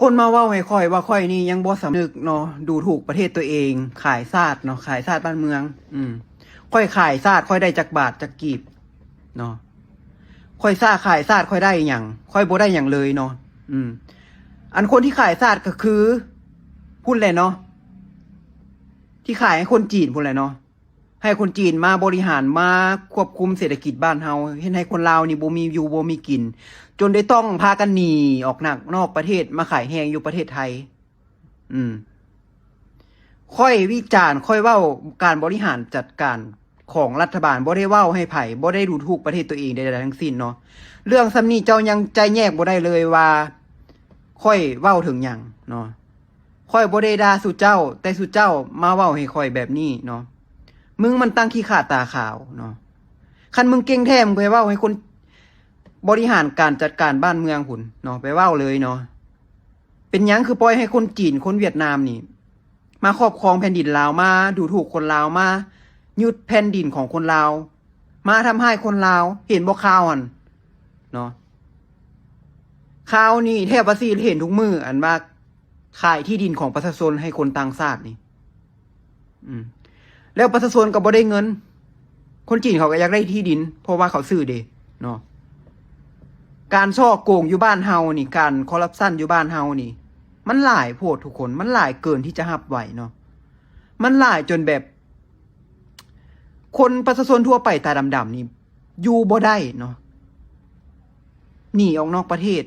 ຄົນມາເວົ້າໃຫ້ຂ້ອຍວ່າຂ້ອຍນີ້ຍັງບໍ່ສຳນຶກເນາະ, ດູຖູກປະເທດຕົວເອງ, ຂາຍຊາດເນາະ, ຂາຍຊາດບ້ານເມືອງ. ອືມ ຂ້ອຍຂາຍຊາດ ຂ້ອຍໄດ້ຈັກບາດຈັກກີບເນາະ? ຂ້ອຍຊາ ຂາຍຊາດ ຂ້ອຍໄດ້ຫຍັງ? ຂ້ອຍບໍ່ໄດ້ຫຍັງເລີຍເນາະ. ອືມ ອັນຄົນທີ່ຂາຍຊາດກໍຄືພຸ້ນແຫຼະເນາະ, ທີ່ຂາຍໃຫ້ຄົນຈີນພຸ້ນແຫຼະເນາະ. ໃຫ້ຄົນຈີນມາບໍລິຫານ ມາຄວບຄຸມເສດຖະກິດບ້ານເຮົາ, ເຮັດໃຫ້ຄົນລາວນີ້ບໍ່ມີຢູ່ບໍ່ມີກິນ, ຈົນໄດ້ຕ້ອງພາກັນໜີອອກນອກ ນອກປະເທດ ມາຂາຍແຮງຢູ່ປະເທດໄທ. ອືມ ຂ້ອຍວິຈານ, ຂ້ອຍເວົ້າການບໍລິຫານຈັດການຂອງລັດຖະບານ, ບໍ່ໄດ້ເວົ້າໃຫ້ໃຜ, ບໍ່ໄດ້ດູຖູກປະເທດຕົວເອງໃດໆທັງສິ້ນເນາະ. ເລື່ອງສ່ຳນີ້ເຈົ້າຍັງໄຈ້ແຍກບໍ່ໄດ້ເລີຍວ່າຂ້ອຍເວົ້າເຖິງຫຍັງເນາະ. ຂ້ອຍບໍ່ໄດ້ດ່າສູ່ເຈົ້າ, ແຕ່ສູ່ເຈົ້າມາເວົ້າໃຫ້ຂ້ອຍແບບນີ້ເນາະ. ມຶງມັນຕັ້ງຂີ້ຂາດຕາຂາວເນາະ. ຄັນມຶງເກັ່ງແທ້ ມຶງໄປເວົ້າໃຫ້ຄົນບໍລິຫານການຈັດການບ້ານເມືອງພຸ້ນເນາະ, ໄປເວົ້າເລີຍເນາະ. ເປັນຫຍັງຄືປ່ອຍໃຫ້ຄົນຈີນ, ຄົນຫວຽດນາມນີ້ ມາຄອບຄອງແຜ່ນດິນລາວ, ມາດູຖູກຄົນລາວ, ມາຍຶດແຜ່ນດິນຂອງຄົນລາວ, ມາທຳຮ້າຍຄົນລາວ? ເຫັນບໍ່ຂ່າວຫັ້ນເນາະ? ຂ່າວນີ້ແທບວ່າຊິເຫັນທຸກມື້, ອັນວ່າ ຂາຍທີ່ດິນຂອງປະຊາຊົນໃຫ້ຄົນຕ່າງຊາດນີ້. ອືມ ແລ້ວປະຊາຊົນກໍບໍ່ໄດ້ເງິນ. ຄົນຈີນເຂົາກໍຢາກໄດ້ທີ່ດິນ ເພາະວ່າເຂົາຊື້ເດ້ເນາະ. ການສໍ້ໂກງຢູ່ບ້ານເຮົານີ້, ການຄໍຣັບຊັນຢູ່ບ້ານເຮົານີ້ ມັນຫຼາຍໂພດທຸກຄົນ, ມັນຫຼາຍເກີນທີ່ຈະຮັບໄຫວເນາະ. ມັນຫຼາຍຈົນແບບ ຄົນປະຊາຊົນທົ່ວໄປຕາດຳໆນີ້ ຢູ່ບໍ່ໄດ້ເນາະ, ໜີອອກນອກປະເທດ.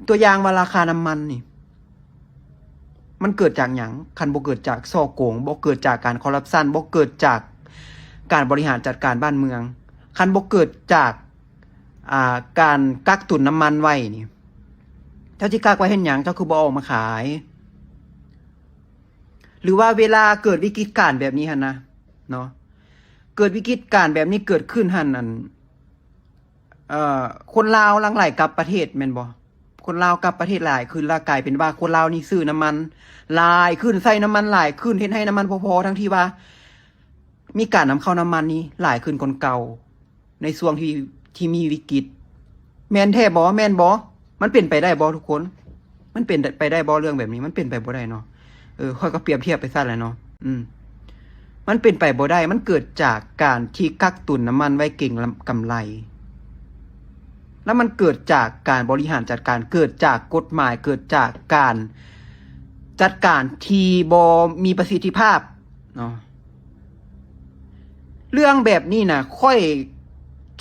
ຕົວຢ່າງວ່າລາຄານ້ຳມັນນີ້ ມັນເກີດຈາກຫຍັງ? ຄັນບໍ່ເກີດຈາກສໍ້ໂກງ, ບໍ່ເກີດຈາກການຄໍຣັບຊັນ, ບໍ່ເກີດຈາກການບໍລິຫານຈັດການບ້ານເມືອງ, ຄັນບໍ່ເກີດຈາກ ອ່າ ການກັກຕຸນນ້ຳມັນໄວ້ນີ້, ເຈົ້າຊິກັກໄວ້ເຮັດຫຍັງ? ເຈົ້າຄືບໍ່ເອົາອອກມາຂາຍ? ຫຼືວ່າເວລາເກີດວິກິດການແບບນີ້ຫັ້ນນະເນາະ, ເກີດວິກິດການແບບນີ້ເກີດຂຶ້ນຫັ້ນ ອັນ ເອີ ຄົນລາວຫຼັ່ງໄຫຼກັບປະເທດແມ່ນບໍ່? ຄົນລາວກັບປະເທດຫຼາຍຂຶ້ນ ແລ້ວກາຍເປັນວ່າຄົນລາວນີ້ຊື້ນ້ຳມັນຫຼາຍຂຶ້ນ, ໃຊ້ນ້ຳມັນຫຼາຍຂຶ້ນ, ເຮັດໃຫ້ນ້ຳມັນບໍ່ພໍ, ທັງທີ່ວ່າມີການນຳເຂົ້ານ້ຳມັນນີ້ຫຼາຍຂຶ້ນກວ່າເກົ່າ ໃນຊ່ວງທີ່ ທີ່ມີວິກິດ. ແມ່ນແທ້ບໍ່? ແມ່ນບໍ່? ມັນເປັນໄປໄດ້ບໍ່ທຸກຄົນ? ມັນເປັນໄປໄດ້ບໍ່ເລື່ອງແບບນີ້? ມັນເປັນໄປບໍ່ໄດ້ເນາະ. ເອີ ຂ້ອຍກໍປຽບທຽບໄປຊັ້ນແຫຼະເນາະ. ອືມ ມັນເປັນໄປບໍ່ໄດ້. ມັນເກີດຈາກການທີ່ກັກຕຸນນ້ຳມັນໄວ້ເກັງກຳໄລ, ແລ້ວມັນເກີດຈາກການບໍລິຫານຈັດການ, ເກີດຈາກກົດໝາຍ, ເກີດຈາກການຈັດການທີ່ບໍ່ມີປະສິດທິພາບເນາະ. ເລື່ອງແບບນີ້ນະ ຂ້ອຍ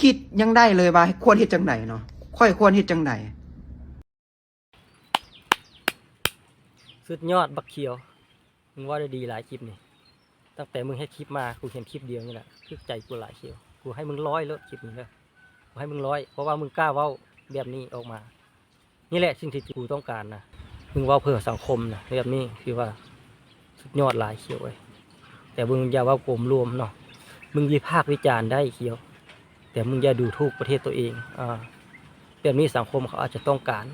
ຄິດຍັງໄດ້ເລີຍວ່າຄວນເຮັດຈັ່ງໃດເນາະ, ຂ້ອຍຄວນເຮັດຈັ່ງໃດ? ສຸດຍອດບັກຂຽວ, ມຶງເວົ້າໄດ້ດີຫຼາຍຄລິບນີ້. ຕັ້ງແຕ່ມຶງເຮັດຄລິບມາ ກູເຫັນຄລິບດຽວນີ້ແຫຼະ ຖືກໃຈກູຫຼາຍຂຽວ. ກູໃຫ້ມຶງຮ້ອຍໂລດຄລິບນີ້ເດີ, ກູໃຫ້ມຶງຮ້ອຍ ເພາະວ່າມຶງກ້າເວົ້າແບບນີ້ອອກມາ. ນີ້ແຫຼະສິ່ງທີ່ກູຕ້ອງການນະ, ມຶງເວົ້າເພື່ອສັງຄົມນະ ແບບນີ້ຖືວ່າສຸດຍອດຫຼາຍຂຽວເອີຍ. ແຕ່ມຶງຢ່າເວົ້າໂກມລວມເນາະ, ມຶງວິພາກວິຈານໄດ້ຂຽວ ແຕ່ມຶງຢ່າດູຖູກປະເທດຕົວເອງ. ອາ ແບບນີ້ສັງຄົມເຂົາອາດຈະຕ້ອງການ.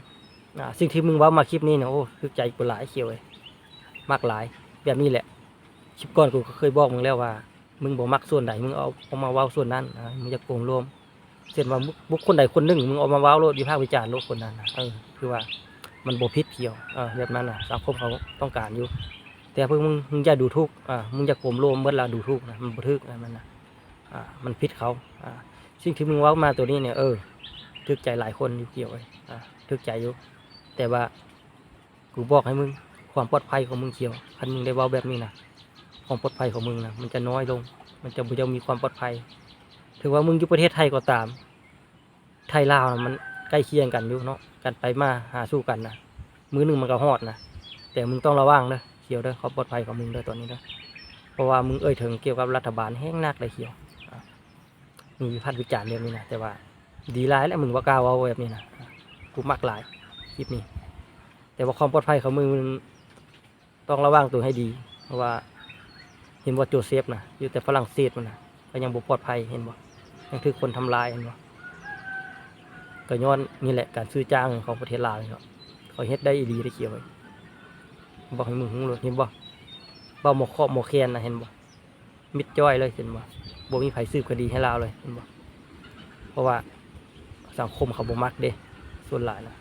ອາ ສິ່ງທີ່ມຶງເວົ້າມາຄລິບນີ້ນະ ໂອ້ ຖືກໃຈກູຫຼາຍຂຽວເອີຍ, ມັກຫຼາຍ. ແບບນີ້ແຫຼະ, ຄລິບກ່ອນກູກໍເຄີຍບອກມຶງແລ້ວວ່າ ມຶງບໍ່ມັກສ່ວນໃດ ມຶງເອົາ ເອົາມາເວົ້າສ່ວນນັ້ນ. ອາ ມຶງຢ່າໂກມລວມ, ເຊັ່ນວ່າບຸກ ບຸກຄົນໃດຄົນໜຶ່ງ ມຶງເອົາມາເວົ້າໂລດ, ວິພາກວິຈານໂລດຄົນນັ້ນນະ. ເອີ ຄືວ່າມັນບໍ່ຜິດຂຽວ, ເອີ ແບບນັ້ນນະ ສັງຄົມເຂົາຕ້ອງການຢູ່. ແຕ່ເພິ່ນ ມຶງ ມຶງຢ່າດູຖູກ, ອາ ມຶງຢ່າໂກມລວມເບິດລະດູຖູກນະ, ມັນບໍ່ຖືກນະ ມັນນະ. ອາ ມັນຜິດເຂົາ. ອາ ສິ່ງທີ່ມຶງເວົ້າມາໂຕນີ້ນີ້ ເອີ ຖືກໃຈຫຼາຍຄົນຢູ່ຂຽວເອີຍ, ອາ ຖືກໃຈຢູ່. ແຕ່ວ່າ ກູບອກໃຫ້ມຶງ, ຄວາມປອດໄພຂອງມຶງຂຽວ, ຄັນມຶງໄດ້ເວົ້າແບບນີ້ນະ ຄວາມປອດໄພຂອງມຶງນະ ມັນຈະນ້ອຍລົງ, ມັນຈະບໍ່ ຈະມີຄວາມປອດໄພ. ເຖິງວ່າມຶງຢູ່ປະເທດໄທກໍຕາມ, ໄທລາວນະ ມັນໃກ້ຄຽງກັນຢູ່ເນາະ, ການໄປມາຫາສູ່ກັນນະ ມື້ໜຶ່ງມັນກໍຮອດນະ. ແຕ່ມຶງຕ້ອງລະວັງເດີ ຂຽວເດີ, ຄວາມປອດໄພຂອງມຶງເດີຕອນນີ້ເດີ, ເພາະວ່າມຶງເອີ່ຍເຖິງກ່ຽວກັບລັດຖະບານແຮງໜັກເລີຍຂຽວ. ອາ ມຶງວິພາກວິຈານແບບນີ້ນະ, ແຕ່ວ່າດີຫຼາຍແຫຼະ ມຶງບໍ່ກ້າເວົ້າແບບນີ້ນະ, ກູມັກຫຼາຍຄລິບນີ້. ແຕ່ວ່າຄວາມປອດໄພຂອງມຶງ ມຶງຕ້ອງລະວັງໂຕໃຫ້ດີ, ເພາະວ່າເຫັນບໍ່ ໂຈເຊັບນະ ຢູ່ແຕ່ຝຣັ່ງເສດພຸ້ນນະ ກໍຍັງບໍ່ປອດໄພ ເຫັນບໍ່, ຍັງຖືກຄົນທຳລາຍ ເຫັນບໍ່. ກໍຍ້ອນນີ້ແຫຼະ ການຊື້ຈ້າງຂອງປະເທດລາວນີ້ເນາະ, ເຂົາເຮັດໄດ້ອີ່ຫຼີເດ້ຂຽວເອີຍ. ບອກໃຫ້ມຶງຮູ້ໂລດ ເຫັນບໍ່, ເວົ້າໝໍ້ເຄາະໝໍ້ແຄນນະ ເຫັນບໍ່, ມິດຈ້ອຍເລີຍ ເຫັນບໍ່, ບໍ່ມີໃຜສືບຄະດີໃຫ້ລາວເລີຍ ເຫັນບໍ່. ເພາະວ່າສັງຄົມເຂົາບໍ່ມັກເດ້ ສ່ວນຫຼາຍນະ.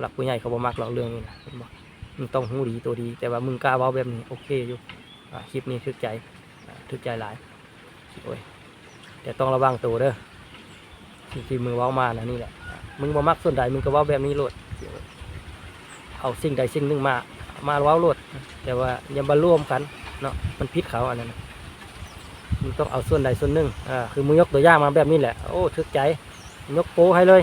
ຫຼັກຜູ້ໃຫຍ່ເຂົາບໍ່ມັກດອກເລື່ອງນີ້ນະ ເຫັນບໍ່? ມຶງຕ້ອງຮູ້ດີໂຕດີ ແຕ່ວ່າມຶງກ້າເວົ້າແບບນີ້ ໂອເຄຢູ່. ອ່າ ຄລິບນີ້ຖືກໃຈ ອ່າ ຖືກໃຈຫຼາຍ. ໂອ້ຍ ແຕ່ຕ້ອງລະວັງໂຕເດີ ສິ່ງທີ່ມຶງເວົ້າມານະ ນີ້ແຫຼະ ມຶງບໍ່ມັກສ່ວນໃດ ມຶງກໍເວົ້າແບບນີ້ໂລດ. ເອົາສິ່ງໃດສິ່ງໜຶ່ງມາ ມາເວົ້າໂລດ ແຕ່ວ່າຢ່າມາລວມກັນເນາະ ມັນຜິດເຂົາອັນນັ້ນນະ. ມຶງຕ້ອງເອົາສ່ວນໃດສ່ວນໜຶ່ງ ອ່າ ຄືມຶງຍົກຕົວຢ່າງມາແບບນີ້ແຫຼະ ໂອ້ ຖືກໃຈ ຍົກໂປ້ໃຫ້ເລີຍ.